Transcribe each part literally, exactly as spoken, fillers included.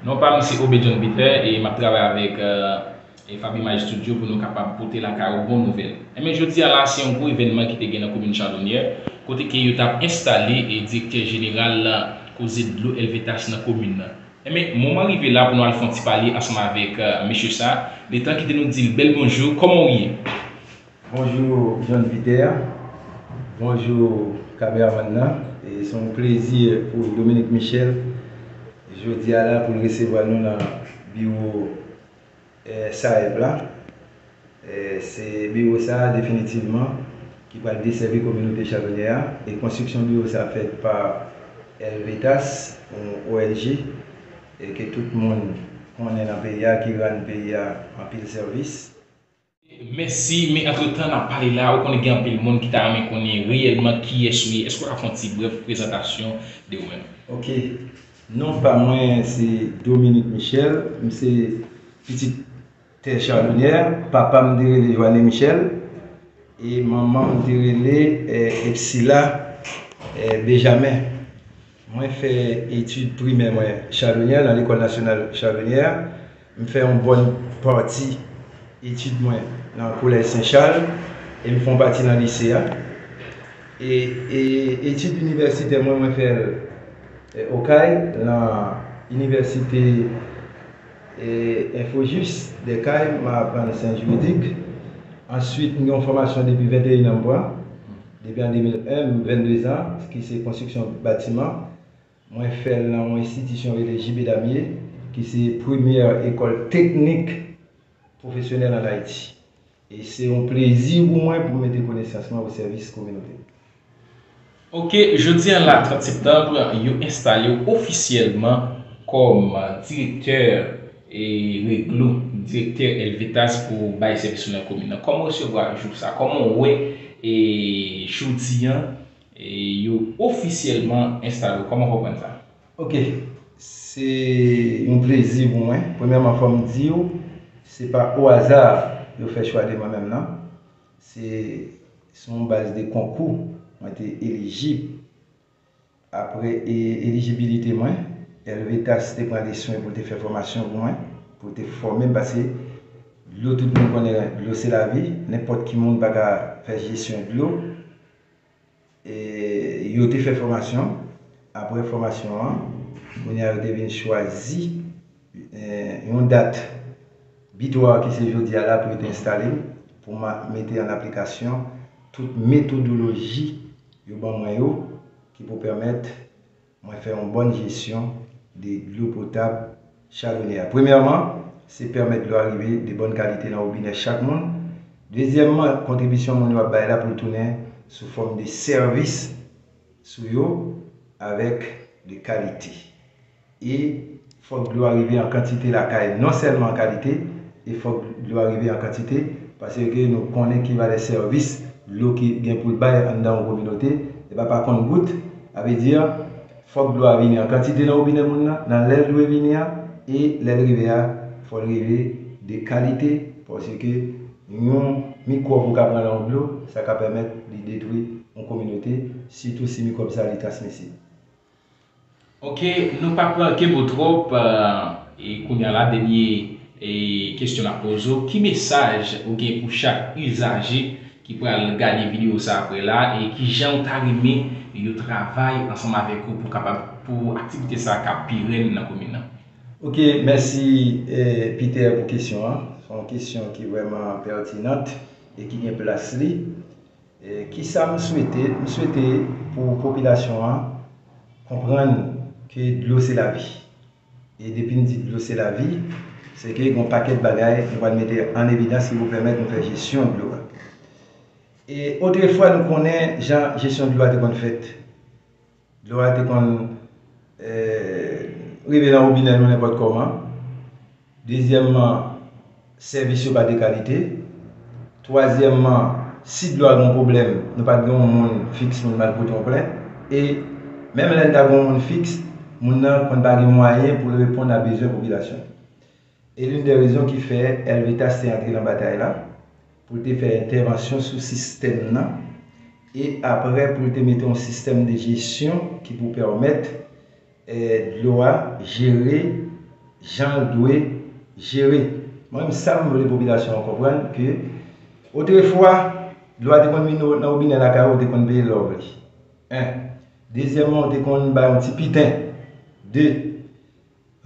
Non pa m se Obejon Peter e m ap travay avèk e Fab Image Studio pou nou kapab pote lakay ou bon nouvèl. Enben jodi a la se yon gwo evènman ki te gen nan komin Chadonyè kote ke yo t ap enstale e direktè jeneral koze dlo Elvetas nan komin nan. Enben moman rive la pou nou al fè yon ti pale ansanm avèk mesye sa, letan ki te nou di l bèl bonjou, kòman w ye? Bonjou John Peter, bonjou kameramann nan. E se yon plezi pou Dominique Michel jodi a la pou l resevwa nou nan biwo SAEP la. Se biwo sa a definitivman ki pral desèvi kominote Chadonyè a. E konstriksyon biwo sa a fèt pa Elvetas, yon ONG e ke tout moun konnen nan peyi a, ki rann peyi a anpil sèvis. Mèsi, men antretan n ap pale la, ou konnen gen anpil moun ki ta renmen konnen reyèlman kiyès ou ye. Èske w ka fè yon ti brèf prezantasyon de ou menm? Ok. Non pa mwen se Dominique Michel. M se pitit tè Chadonyè. Papa m te rele Joanne Michel. E manman m te rele Epsila Benjamin. Mwen fè etid primè mwen Chadonyè, nan lekòl nasyonal Chadonyè. M fè yon bòn pati etid mwen nan Kolèj Sen Chal e m fè yon pati nan lise a. E etid inivèsitè mwen, mwen fè l Okay, nan inivèsite Infojust de Kay, m aprann syans jiridik. Answit, m gen yon fòmasyon depi venteyen an m pran, depi an de mil en, m venndezan, ki se konstriksyon batiman. Mwen fè l nan yon enstitisyon rele J B Damie, ki se premyè ekòl teknik pwofesyonèl ann Ayiti. E se yon plezi pou mwen pou m mete konesans mwen o sèvis kominote. Ok, jodi a la trant septanm, yo enstale w ofisyèlman kòm direktè e Reglo, direktè Elvetas pou bay sèvis ou nan komin nan. Kòman w resevwa jou sa? Kòman w wè e jodi a yo ofisyèlman enstale w? Kòman w konprann sa? Ok, se yon plezi pou mwen. Premyèman, fò m di w, se pa o aza yo fè chwa de mwen menm nan. Se sou yon baz de konkou mwen te elijib. Apre elijibilite mwen, Elvetas te pran deswen pou l te fè fòmasyon pou mwen, pou l te fòme m, paske dlo, tout moun konnen dlo se lavi, nenpòt ki moun pa ka fè jesyon dlo. E yo te fè fòmasyon. Apre fòmasyon an, kounye a yo te vin chwazi yon dat bitwa ki se jodi a la pou yo te enstale m, pou m mete an aplikasyon tout metodoloji yo ban mwen yo, ki pou pèmèt mwen fè yon bòn jesyon de dlo potab Chadonyè a. Premyèman, se pèmèt dlo a rive de bòn kalite nan wobinè chak moun. Dezyèmman, kontribisyon moun yo ap bay la pou l tounen sou fòm de sèvis sou yo avèk de kalite. E fòk dlo a rive an kantite lakay, non sèlman an kalite, e fòk dlo a rive an kantite, paske nou konnen ki valè sèvis dlo ki gen pou l bay anndan yon kominote, e pa pa kont gout, sa vle di, fòk dlo a vini an kantite nan wobinè moun nan, nan lè l dwe vini a, e lè l rive a, fò l rive de kalite, paske yon mikwòb ou ka pran nan yon dlo, sa ka pèmèt li detwi yon kominote, sitou si mikwòb sa li transmisib. Ok, nou p ap kenbe w twòp, e kounye a la, dènye e kesyon n ap poze w, ki mesaj ou gen pou chak izaje ki pral gade videyo sa apre la, e kijan ou ta renmen yo travay ansanm avèk ou pou kapab, pou aktivite sa ka pi rèn nan komin nan? Ok, mèsi Peter pou kesyon an. Se yon kesyon ki vrèman pètinant e ki gen plas li. Kisa m swete? M swete pou popilasyon an konprann ke dlo se lavi. E depi n di dlo se lavi, se ke gen yon pakèt bagay nou pral mete an evidans ki pou pèmèt nou fè jesyon dlo a. E otrefwa nou konnen jan jesyon dlo a te konn fèt. Dlo a te konn rive nan wobinè nou nenpòt kòman. Dezyèmman, sèvis yo pa de kalite. Twazyèmman, si dlo a gen yon pwoblèm, nou pa t gen yon moun fiks pou n al pote yon plent. E menm lè n ta gen yon moun fiks, moun nan konn pa gen mwayen pou l reponn a bezwen popilasyon. E l'une des raisons ki fè Elvetas te antre nan batay la, pou l te fè entèvansyon sou sistèm nan, e apre pou l te mete yon sistèm de jesyon ki pou pèmèt dlo a jere jan l dwe jere. Mwen menm sa m vle popilasyon an konprann ke otrefwa, dlo a te konn vin nan wobinè lakay ou, ou te konn peye lè w vle. En. Dezyèmman, ou te konn bay yon ti piten. De.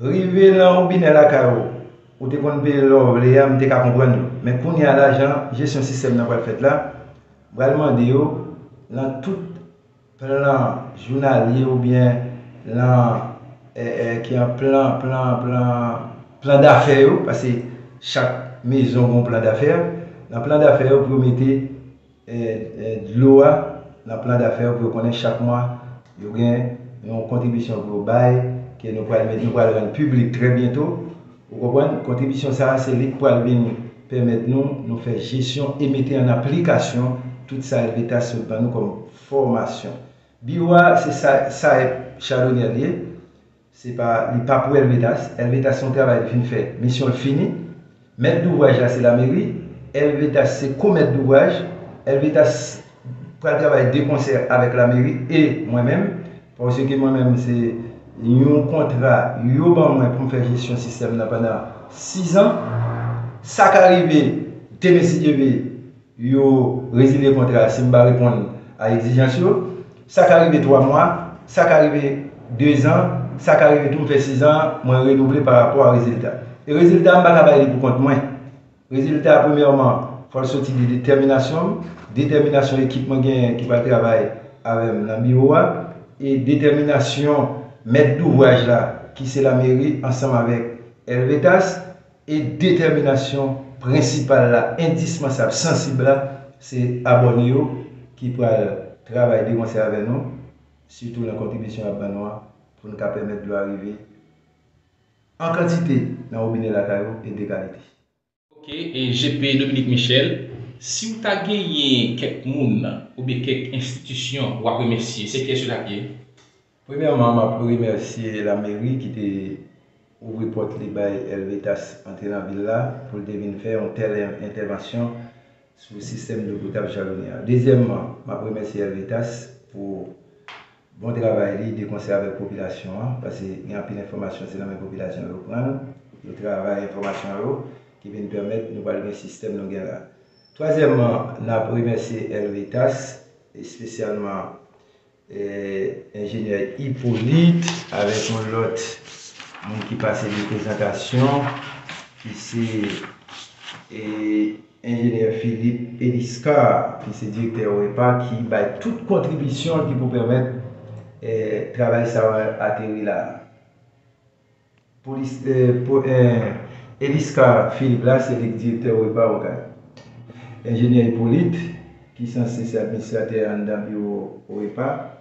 Rive nan wobinè lakay ou, ou te konn peye lè w vle a, m te ka konprann yo. Men kounye a la, jan jesyon sistèm nan pral fèt la, m pral mande yo, nan tout plan jounalye oubyen lan, eh, eh, ki an plan, plan, plan, plan dafè yo, paske chak mezon gen yon plan dafè. Nan plan dafè yo, pou yo mete, eh, eh, dlo a nan plan dafè yo, pou yo konnen chak mwa yo gen yon kontribisyon pou yo bay, ke nou pral met, nou pral rann piblik trè byento. Ou konprann? Kontribisyon sa a, se li k pral vin pèmèt nou, nou fè jesyon e mete an aplikasyon tout sa Elvetas sot ban nou kòm fòmasyon. Biwo a, se sa, sa Chadonnière li ye. Se pa, li pa pou Elvetas. Elvetas se yon travay li fin fè. Misyon l fini. Mèt douvraj la, se lameri. Elvetas se komèt douvraj. Elvetas pral travay de konsè avèk lameri e mwen menm. Paske mwen menm, se yon kontra yo ban mwen pou m fè jesyon sistèm nan pandan sizan. Sa ka rive, demen si Dye vle, yo rezilye kontra a si m pa reponn a egzijans yo. Sa ka rive twa mwa, sa ka rive dezan, sa ka rive tou m fè sizan, mwen renouvle pa rapò a rezilta. E rezilta a, m pa ka bay li pou kont mwen. Rezilta a, premyèman, fò l soti de detèminasyon m, detèminasyon ekip mwen genyen ki pral travay avè m nan biwo a, e detèminasyon mèt douvraj la, ki se lameri ansanm avèk Elvetas, e detèminasyon prensipal la, endispansab, sansib la, se abòne yo ki pral travay de konsè avè nou, sitou nan kontribisyon y ap ban nou an, pou n ka pèmèt dlo a rive an kantite nan wobinè lakay ou e de kalite. Ok, e G P Dominique Michel, si w ta genyen kèk moun oubyen kèk enstitisyon w ap remèsye, se kiyès yo t ap ye? Premyèman, m ap remèsye lameri ki te ouvri pòt li bay Elvetas antre nan vil la pou l te vin fè yon tèl en-, entèvansyon sou sistèm dlo potab Chadonnière a. Dezyèmman, m ap remèsye Elvetas pou bon travay li de konsè avèk popilasyon an, paske gen anpil enfòmasyon se nan men popilasyon yo pran l, yo travay enfòmasyon yo, ki vin pèmèt nou pral gen sistèm nou gen la. Twazyèmman, n ap remèsye Elvetas, espesyalman eh, enjenyè Hyppolite avèk yon lòt moun ki pase de prezantasyon, ki se, eh, enjenyè Philippe Eliscar, ki se direktè OREPA, ki bay tout kontribisyon ki pou pèmèt, eh, travay sa a ateri la. Polis, eh, po, eh, Eliscar Philippe la, se li k direktè OREPA Okay. Enjenyè Hyppolite, ki sanse se administratè anndan biwo OREPA,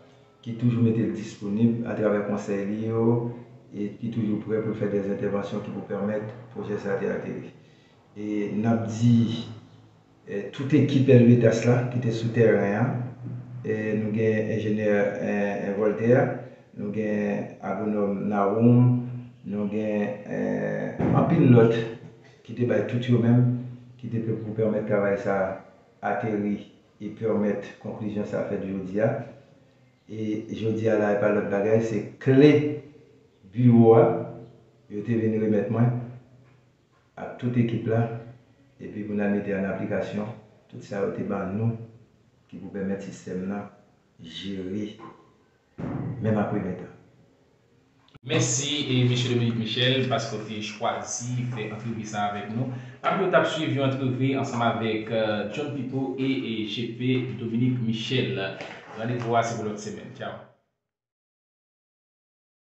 ki toujou mete l disponib atravè konsèy li yo, e ki toujou prè pou l fè de entèvansyon ki pou pèmèt pwojè sa a te ateri. E n ap di, eh, tout ekip Elvetas la ki te sou tèren an, eh, nou gen enjenyè, eh, eh, Voltaire, nou gen agwonòm Nawoum, nou gen, eh, anpil lòt ki te bay tout yo menm, ki te pou pèmèt travay sa a ateri e pèmèt konklizyon sa a fèt jodi a. E jodi a la, e pa lòt bagay, se kle biwo a, yo te vin remèt mwen ak tout ekip la, epi pou n al mete an aplikasyon tout sa yo te ban nou ki pou pèmèt sistèm nan jere menm apremèt la. Mèsi, e, mesye Dominique Michel, paske w te chwazi fè antrevi sa avèk nou. N ap di w t ap swiv yon antrevi ansanm avèk, eh, John Pito e, e G P Dominique Michel. Randevou a se pou lòt semèn. Tchaw.